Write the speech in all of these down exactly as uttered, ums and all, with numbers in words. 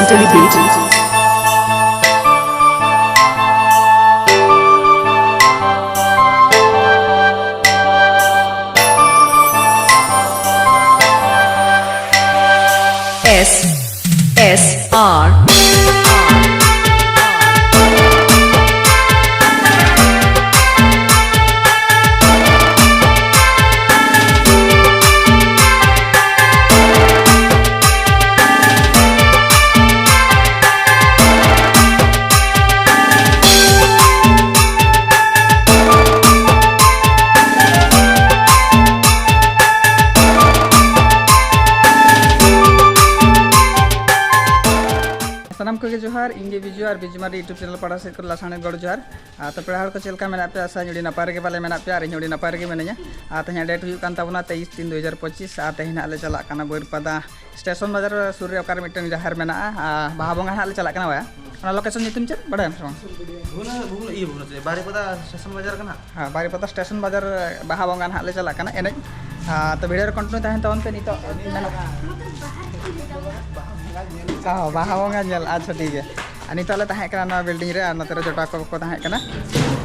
Celebrity. S S R. ᱥᱟᱱᱟᱢ ᱠᱚᱜᱮ ᱡᱚᱦᱟᱨ, ᱤᱧ ᱜᱮ ᱵᱤᱡᱩ ᱟᱨ ᱵᱤᱡᱩ ᱢᱟᱨᱰᱤ YouTube channel ᱯᱟᱦᱴᱟ ᱥᱮᱫ ᱠᱷᱚᱱ ᱞᱟᱥᱟᱲᱦᱮᱫ ᱜᱚᱰ ᱡᱚᱦᱟᱨ᱾ ᱟᱨ ᱛᱚ ᱯᱮᱲᱟ ᱦᱚᱲ ᱠᱚ ᱪᱮᱫ ᱞᱮᱠᱟ ᱢᱮᱱᱟᱜ ᱯᱮᱭᱟ? ᱟᱥᱟᱧ ᱟᱹᱰᱤ ᱱᱟᱯᱟᱭ ᱨᱮᱜᱮ ᱯᱟᱞᱮ ᱢᱮᱱᱟᱜ ᱯᱮᱭᱟ ᱟᱨ ᱤᱧ ᱦᱚᱸ ᱟᱹᱰᱤ ᱱᱟᱯᱟᱭ ᱨᱮᱜᱮ ᱢᱤᱱᱟᱹᱧᱟ᱾ ᱟᱨ ᱛᱮᱦᱮᱧᱟᱜ date ᱦᱩᱭᱩᱜ ᱠᱟᱱ ᱛᱟᱵᱚᱱᱟ ᱛᱮᱭᱤᱥ ᱛᱤᱱ ᱫᱩ ᱦᱟᱡᱟᱨ ᱯᱚᱸᱪᱤᱥ ᱟᱨ ᱛᱮᱦᱮᱧ ᱦᱟᱸᱜ ᱞᱮ ᱪᱟᱞᱟᱜ ᱠᱟᱱᱟ ᱵᱟᱹᱨᱤᱯᱟᱫᱟ ᱥᱴᱮᱥᱚᱱ ᱵᱟᱡᱟᱨ ᱥᱩᱨ ᱨᱮ ᱚᱠᱟᱨᱮ ᱢᱤᱫᱴᱟᱝ ᱡᱟᱦᱮᱨ ᱢᱮᱱᱟᱜᱼᱟ, ᱟᱨ ᱵᱟᱦᱟ ᱵᱚᱸᱜᱟ ᱦᱟᱸᱜ ᱞᱮ ᱪᱟᱞᱟᱜ ᱠᱟᱱᱟ ᱵᱟᱭᱟ᱾ ᱚᱱᱟ location ᱧᱩᱛᱩᱢ ᱪᱮᱫ ᱵᱟᱲᱟᱭᱟᱢ ᱥᱮ ᱵᱟᱝ? ᱵᱷᱩᱵᱽᱱᱮ-, ᱵᱷᱩᱵᱽᱱᱮ-, ᱤᱭᱟᱹ, ᱵᱷᱩᱵᱽᱱᱮᱥᱚᱨ, ᱵᱟᱨᱤᱯᱟᱫᱟ ᱥᱴᱮᱥᱚᱱ ᱵᱟᱡᱟᱨ ᱠᱟᱱᱟ᱾ ᱦᱮᱸ, ᱵᱟᱨᱤᱯᱟᱫᱟ ᱥᱴᱮᱥᱚᱱ ᱵᱟᱡᱟᱨ ᱵᱟᱦᱟ ᱵᱚᱸᱜᱟ ᱱᱟᱦᱟᱜ ᱞᱮ ᱪᱟᱞᱟᱜ ᱠᱟᱱᱟ ᱮᱱᱮᱡ᱾ ᱟᱨ ᱛᱚ video ᱨᱮ continue ᱛᱟᱦᱮᱱ ᱛᱟᱵᱚᱱ ᱯᱮ᱾ ᱱᱤᱛᱚᱜ ᱢᱮᱱᱟᱜ ᱚ, ᱵᱟᱦᱟ ᱵᱚᱸᱜᱟ ᱧᱮᱞ, ᱟᱪᱪᱷᱟ, ᱴᱷᱤᱠ ᱜᱮᱭᱟ᱾ ᱟᱨ ᱱᱤᱛᱚᱜ ᱞᱮ ᱛᱟᱦᱮᱸ ᱠᱟᱱᱟ ᱱᱚᱣᱟ building ᱨᱮ, ᱟᱨ ᱱᱚᱛᱮ ᱨᱮ ᱡᱚᱴᱟᱣ ᱠᱚ ᱠᱚ ᱛᱟᱦᱮᱸ ᱠᱟᱱᱟ᱾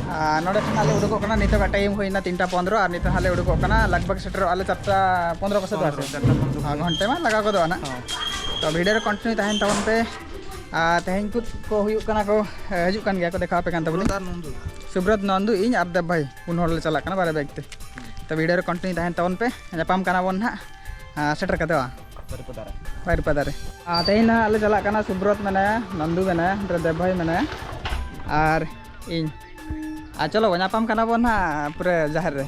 ᱟᱨ ᱱᱚᱰᱮ ᱠᱷᱚᱱᱟᱜ ᱞᱮ ᱩᱰᱩᱠᱚᱜ ᱠᱟᱱᱟ, ᱱᱤᱛᱚᱜᱟᱜ time ᱦᱩᱭᱱᱟ ᱛᱤᱱᱴᱟ ᱯᱚᱱᱫᱽᱨᱚ, ᱟᱨ ᱱᱤᱛᱚᱜ ᱦᱟᱸᱜ ᱞᱮ ᱩᱰᱩᱠᱚᱜ ᱠᱟᱱᱟ ᱞᱟᱜᱽ ᱵᱷᱟᱜᱽ ᱥᱮᱴᱮᱨᱚᱜᱼᱟ ᱞᱮ ᱪᱟᱨᱴᱟ ᱯᱚᱱᱫᱽᱨᱚ ᱠᱚ ᱥᱮᱫ ᱫᱚ ᱯᱚᱱᱫᱽᱨᱚ, ᱟᱥᱮ? ᱪᱟᱨᱴᱟ ᱯᱚᱱᱫᱽᱨᱚ᱾ ᱦᱮᱸ, ᱜᱷᱚᱱᱴᱟ ᱢᱟ ᱞᱟᱜᱟᱣ ᱜᱚᱫᱚᱜᱼᱟ ᱱᱟᱜ᱾ ᱦᱮᱸ᱾ ᱛᱚ video ᱨᱮ continue ᱛᱟᱦᱮᱱ ᱛᱟᱵᱚᱱ ᱯᱮ᱾ ᱟᱨ ᱛᱮᱦᱮᱧ ᱠᱚ ᱠᱚ ᱦᱩᱭᱩᱜ ᱠᱟᱱᱟ ᱠᱚ, ᱮ, ᱦᱤᱡᱩᱜ ᱠᱟᱱ ᱜᱮᱭᱟ ᱠᱚ, ᱫᱮᱠᱷᱟᱣ ᱟᱯᱮ ᱠᱟᱱ ᱛᱟᱵᱚᱱᱟᱹᱧ᱾ ᱥᱩᱵᱨᱚᱛ ᱟᱨ ᱱᱚᱱᱫᱩ᱾ ᱥᱩᱵᱨᱚᱛ, ᱱᱚᱱᱫᱩ, ᱤᱧ ᱟᱨ ᱫᱮᱵ ᱵᱷᱟᱭ, ᱯᱩᱱ ᱦᱚᱲ ᱞᱮ ᱪᱟᱞᱟᱜ ᱠᱟᱱᱟ ᱵᱟᱨᱭᱟ bike ᱛᱮ᱾ ᱛᱚ video ᱨᱮ continue ᱛᱟᱦᱮᱱ ᱛᱟᱵᱚᱱ ᱯᱮ, ᱧᱟᱯᱟᱢ ᱠᱟᱱᱟ ᱵᱚᱱ ᱱᱟᱦᱟᱜ, ᱟᱨ ᱥᱮᱴᱮᱨ ᱠᱟᱛᱮ ᱵᱟᱝ? ᱵᱟᱹᱨᱤᱯᱟᱫᱟ ᱨᱮ᱾ ᱵᱟᱹᱨᱤᱯᱟᱫᱟ ᱨᱮ᱾ ᱟᱨ ᱛᱮᱦᱮᱧ ᱱᱟᱦᱟᱜ ᱞᱮ ᱪᱟᱞᱟᱜ ᱠᱟᱱᱟ, ᱥᱩᱵᱨᱚᱛ ᱢᱮᱱᱟᱭᱟ, ᱱᱚᱱᱫᱩ ᱢᱮᱱᱟᱭᱟ, ᱫᱮᱵ ᱵᱷᱟᱭ ᱢᱮᱱᱟᱭᱟ, ᱟᱨ ᱤᱧ᱾ ᱟᱨ ᱪᱚᱞᱚ ᱧᱟᱯᱟᱢ ᱠᱟᱱᱟ ᱵᱚᱱ ᱱᱟᱦᱟᱜ ᱯᱩᱨᱟᱹ ᱡᱟᱦᱮᱨ ᱨᱮ᱾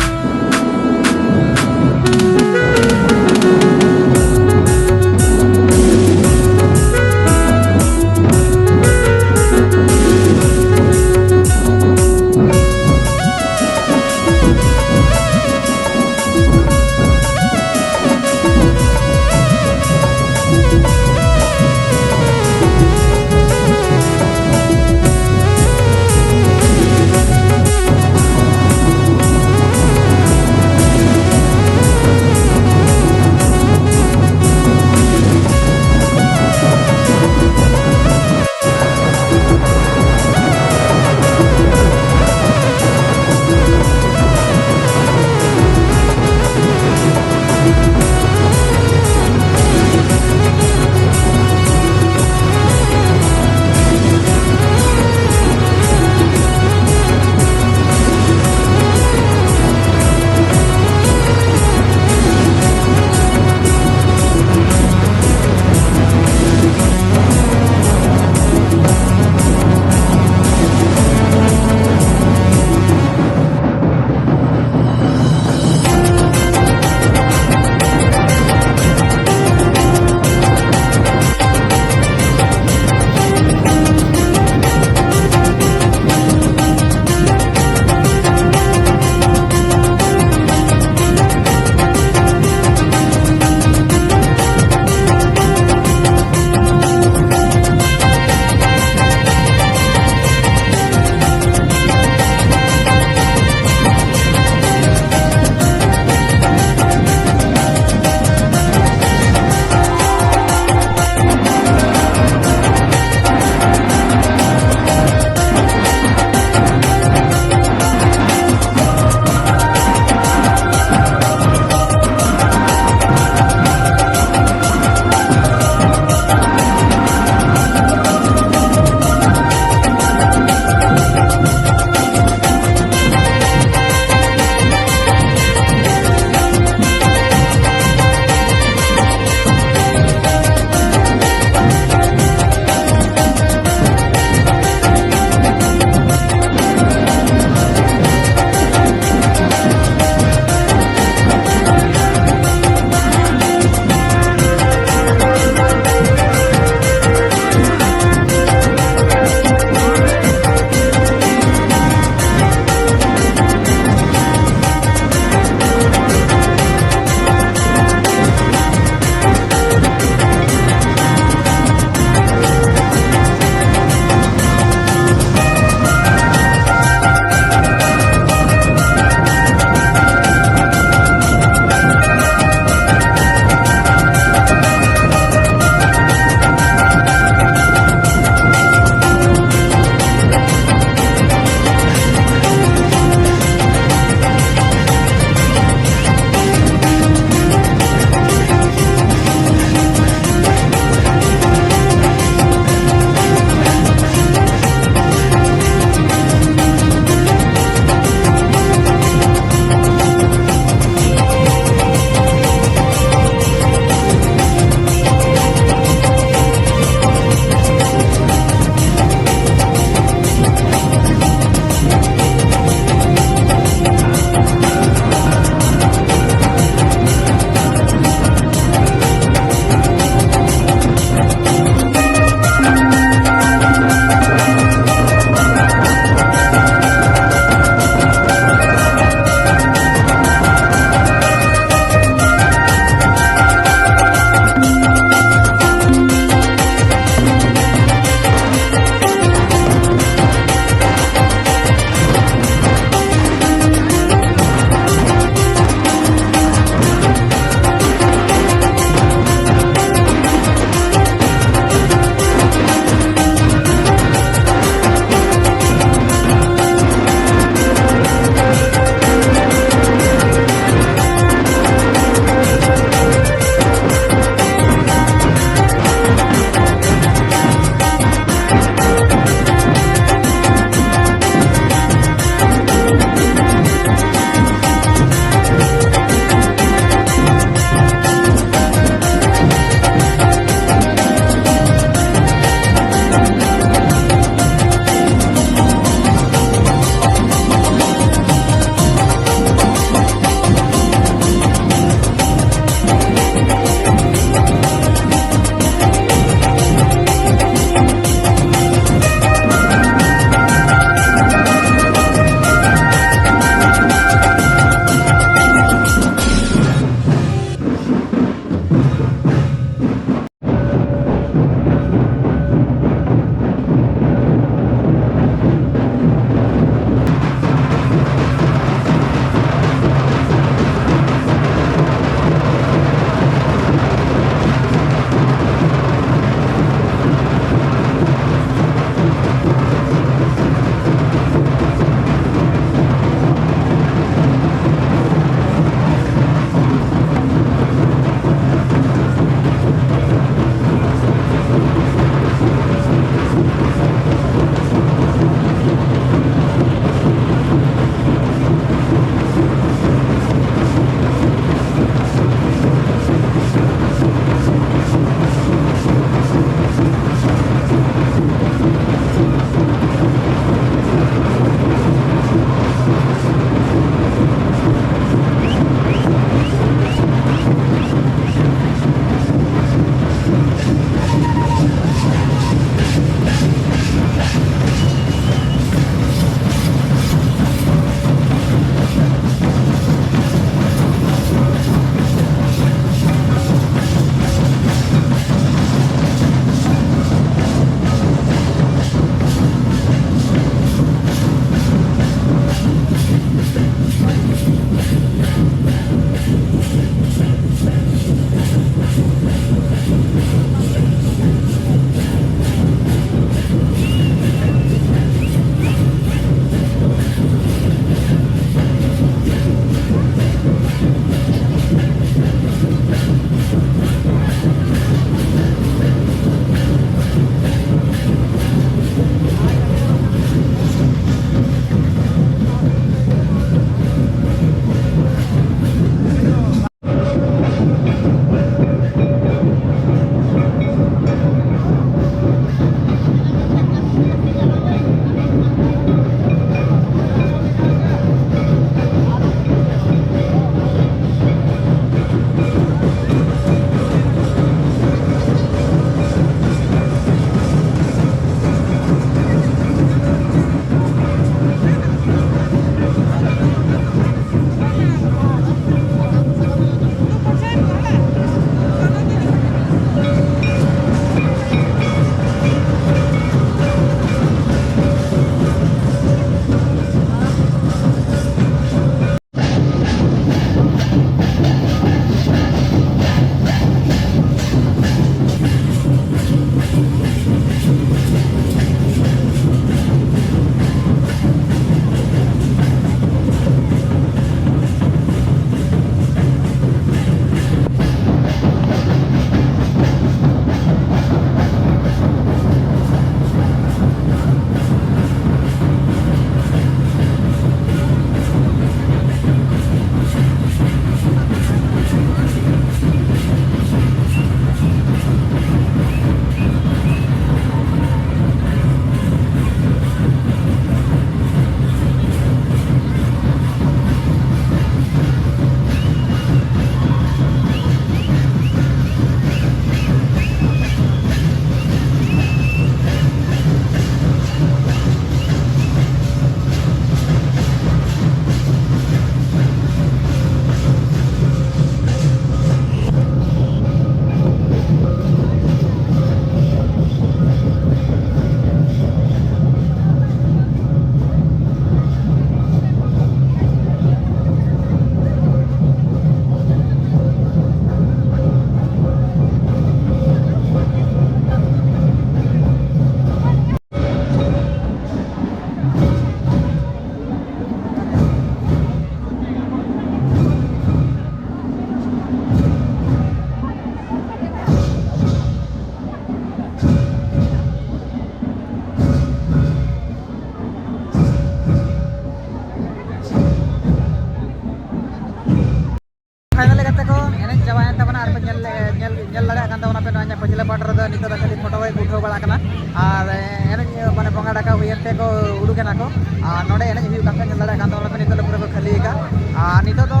ᱠᱚ ᱩᱰᱩᱠ ᱮᱱᱟ ᱠᱚ᱾ ᱟᱨ ᱱᱚᱰᱮ ᱮᱱᱮᱡ ᱦᱩᱭᱩᱜ ᱠᱟᱱ ᱛᱟᱦᱮᱸᱫ, ᱧᱮᱞ ᱫᱟᱲᱮᱭᱟᱜ ᱠᱟᱱ ᱛᱟᱵᱚᱱᱟ ᱯᱮ, ᱱᱤᱛᱚᱜ ᱞᱮ ᱯᱩᱨᱟᱹ ᱠᱚ ᱠᱷᱟᱹᱞᱤ ᱟᱠᱟᱫ᱾ ᱟᱨ ᱱᱤᱛᱚᱜ ᱫᱚ,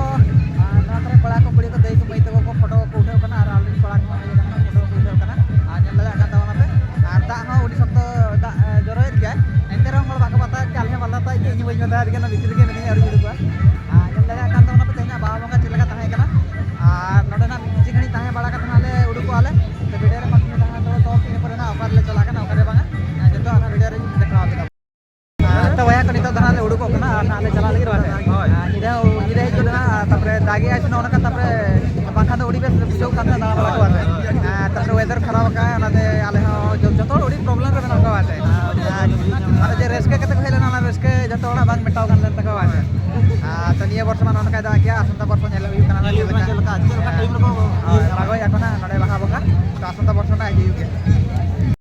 ᱟᱨ, ᱱᱚᱣᱟ ᱠᱚᱨᱮ ᱠᱚᱲᱟ ᱠᱚ, ᱠᱩᱲᱤ ᱠᱚ, ᱫᱟᱹᱭ ᱠᱚ, ᱢᱟᱹᱭ ᱛᱟᱠᱚ ᱠᱚ ᱯᱷᱳᱴᱳ ᱠᱚ ᱩᱴᱷᱟᱹᱣ ᱠᱟᱱᱟ, ᱟᱨ already ᱠᱚᱲᱟ ᱠᱚᱦᱚᱸ ᱦᱮᱡ ᱟᱠᱟᱱᱟ ᱠᱚ, ᱯᱷᱳᱴᱳ ᱠᱚ ᱩᱴᱷᱟᱹᱣ ᱠᱟᱱᱟ᱾ ᱟᱨ ᱧᱮᱞ ᱫᱟᱲᱮᱭᱟᱜ ᱠᱟᱱ ᱛᱟᱵᱚᱱᱟ ᱯᱮ, ᱟᱨ ᱫᱟᱜ ᱦᱚᱸ ᱟᱹᱰᱤ ᱥᱚᱠᱛᱚ ᱫᱟᱜ, ᱮ, ᱡᱚᱨᱚᱭᱮᱫ ᱜᱮᱭᱟᱭ, ᱮᱱᱛᱮ ᱨᱮᱦᱚᱸ ᱦᱚᱲ ᱵᱟᱠᱚ ᱵᱟᱛᱟᱣᱮᱫ ᱜᱮᱭᱟ᱾ ᱟᱞᱮ ᱦᱚᱸ ᱵᱟᱞᱮ ᱵᱟᱛᱟᱣᱮᱫ ᱜᱮᱭᱟ, ᱤᱧ ᱦᱚᱸ ᱵᱟᱹᱧ ᱵᱟᱛᱟᱣᱮᱫ ᱠᱟᱱᱟ, ᱵᱷᱤᱛᱨᱤ ᱨᱮᱜᱮ ᱢᱤᱱᱟᱹᱧᱟ, ᱟᱹᱣᱨᱤᱧ ᱩᱰᱩᱠᱚᱜᱼᱟ᱾ ᱟᱨ ᱧᱮᱞ ᱫᱟᱲᱮᱭᱟᱜ ᱠᱟᱱ ᱛᱟᱵᱚᱱᱟ ᱯᱮ, ᱛᱮᱦᱮᱧᱟᱜ ᱵᱟᱦᱟ ᱵᱚᱸᱜᱟ ᱪᱮᱫ ᱞᱮᱠᱟ ᱛᱟᱦᱮᱸ ᱠᱟᱱᱟ᱾ ᱟᱨ ᱱᱚᱰᱮᱱᱟᱜ ᱠᱤᱪᱷᱩ ᱜᱷᱟᱹᱲᱤᱡ ᱛᱟᱦᱮᱸ ᱵᱟᱲᱟ ᱠᱟᱛᱮ ᱦᱟᱸᱜ ᱞᱮ ᱩᱰᱩᱠᱚᱜᱼᱟ ᱞᱮ᱾ ᱛᱚ video ᱨᱮ continue ᱛᱟᱦᱮᱸ ᱦᱟᱛᱟᱲᱚᱜ ᱛᱟᱵᱚᱱ ᱯᱮ, ᱤᱱᱟᱹ ᱯᱚᱨᱮ ᱱᱟᱜ ᱚᱠᱟ ᱨᱮᱞᱮ ᱪᱟᱞᱟᱜ ᱠᱟᱱᱟ, ᱚᱠᱟ ᱨᱮ ᱵᱟᱝᱟ, ᱟᱨ ᱡᱚᱛᱚ ᱟᱨᱦᱚᱸ video ᱨᱮᱧ ᱫᱮᱠᱷᱟᱣ ᱟᱯᱮ ᱠᱟᱱᱟ᱾ ᱟᱨ ᱛᱚ ᱵᱚᱭᱦᱟ ᱠᱚ, ᱱᱤᱛᱚᱜ ᱫᱚ ᱱᱟᱜ ᱞᱮ ᱩᱰᱩᱠᱚᱜ ᱠᱟᱱᱟ ᱟᱨ ᱱᱟᱜ ᱞᱮ ᱪᱟᱞᱟᱜ ᱞᱟᱹᱜᱤᱫ ᱵᱟᱨᱦᱮ᱾ ᱦᱳᱭ᱾ ᱟᱨ ᱧᱤᱫᱟᱹ ᱦᱚᱸ, ᱧᱤᱫᱟᱹ ᱦᱮᱡ ᱜᱚᱫ ᱮᱱᱟ, ᱟᱨ ᱛᱟᱯᱚᱨᱮ ᱫᱟᱜᱮᱜᱼᱟᱭ ᱥᱮ ᱱᱚᱜᱼᱚ ᱱᱚᱝᱠᱟ, ᱛᱟᱯᱚᱨᱮ ᱵᱟᱝᱠᱷᱟᱱ ᱫᱚ ᱟᱹᱰᱤ ᱵᱮᱥ ᱵᱩᱡᱷᱟᱹᱣ ᱠᱟᱱ ᱛᱟᱦᱮᱸᱫ ᱫᱟᱬᱟ ᱵᱟᱲᱟ ᱠᱚ ᱟᱨ, ᱟᱨ ᱛᱟᱯᱚᱨᱮ weather ᱠᱷᱟᱨᱟᱯ ᱟᱠᱟᱫᱼᱟᱭ, ᱚᱱᱟᱛᱮ ᱟᱞᱮ ᱦᱚᱸ ᱡᱚ-, ᱡᱚᱛᱚ ᱦᱚᱲ ᱟᱹᱰᱤ problem ᱨᱮ ᱢᱮᱱᱟᱜ ᱠᱚᱣᱟ ᱟᱨ ᱪᱮᱫ᱾ ᱟᱨ ᱢᱟᱱᱮ ᱡᱮ ᱨᱟᱹᱥᱠᱟᱹ ᱠᱟᱛᱮ ᱠᱚ ᱦᱮᱡ ᱞᱮᱱᱟ, ᱚᱱᱟ ᱨᱟᱹᱥᱠᱟᱹ ᱡᱚᱛᱚ ᱦᱚᱲᱟᱜ ᱵᱟᱝ ᱢᱮᱴᱟᱣ ᱜᱟᱱ ᱞᱮᱱ ᱛᱟᱠᱚᱣᱟ ᱟᱨ ᱪᱮᱫ᱾ ᱟᱨ ᱛᱚ ᱱᱤᱭᱟᱹ ᱵᱚᱨᱥᱟ ᱢᱟ ᱱᱚᱜᱼᱚ ᱱᱚᱝᱠᱟᱭ ᱫᱟᱜ ᱜᱮᱭᱟ, ᱟᱥᱚᱱᱛᱟ ᱵᱚᱨᱥᱟ ᱧᱮᱞ ᱦᱩᱭᱩᱜ ᱠᱟᱱᱟ ᱧᱮᱞ ᱦᱩᱭᱩᱜ ᱠᱟᱱᱟ ᱪᱮᱫ ᱞᱮᱠᱟ᱾ ᱪᱮᱫ ᱞᱮᱠᱟ, ᱪᱮᱫ ᱞᱮᱠᱟ time ᱨᱮᱠᱚ ᱦᱳᱭ, ᱫᱟᱜᱚᱜ ᱟᱠᱚ ᱱᱟᱜ ᱱᱚᱰᱮ ᱵᱟᱦᱟ ᱵᱚᱸᱜᱟ, ᱛᱚ ᱟᱥᱚᱱᱛᱟ ᱵᱚᱨᱥᱟ ᱱᱟᱜ ᱦᱤᱡᱩᱜ ᱜᱮᱭᱟ᱾